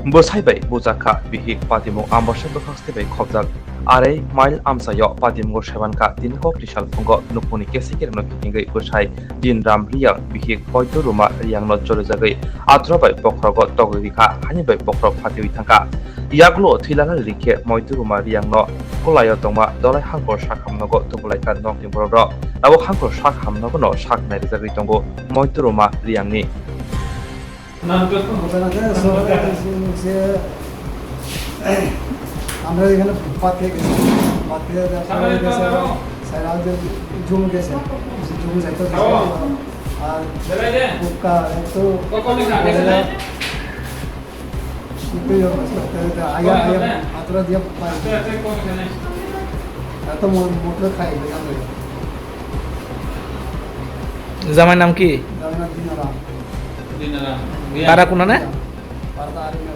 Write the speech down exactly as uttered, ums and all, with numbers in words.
Bwsai bai bujak kha bihik, patimung amosai bwkhak site bai khopjak. Arei mile amchaio patimungo seban kha, tini kok ni salphungo nukhungni kesi kerengno kitingwi bwsai Dinram Riyang bihik Moitu Ruma Riyangno cholijagwi athro bai bokhorogo togwi rikha, haini bai bokhorok phatiwi thangkha. Yagulo thwilana rikhe Moitu Ruma Riyangno kulaio tongma Dolai Hangkor sak hamnogo tubulaikha nokni borokrok. Abo Hangkor sak hamnogono sak nairijagwi tongo Moitu Ruma Riyangni. আমরা এখানে পাত খেয়ে গেছি, পাত খেয়ে দেওয়ার পরে গেছে, স্যার আমাদের জুম গেছে, জুম যাইতে গেছে, আর কুকা একটু, আয়া আয়া হাতরা দিয়ে পানি, এত মোটর খাই আমরা। জামাইর নাম কি? জামাইর নাম দিনারাম। দিনারাম। তারা কোন না? তারা তো আরে না।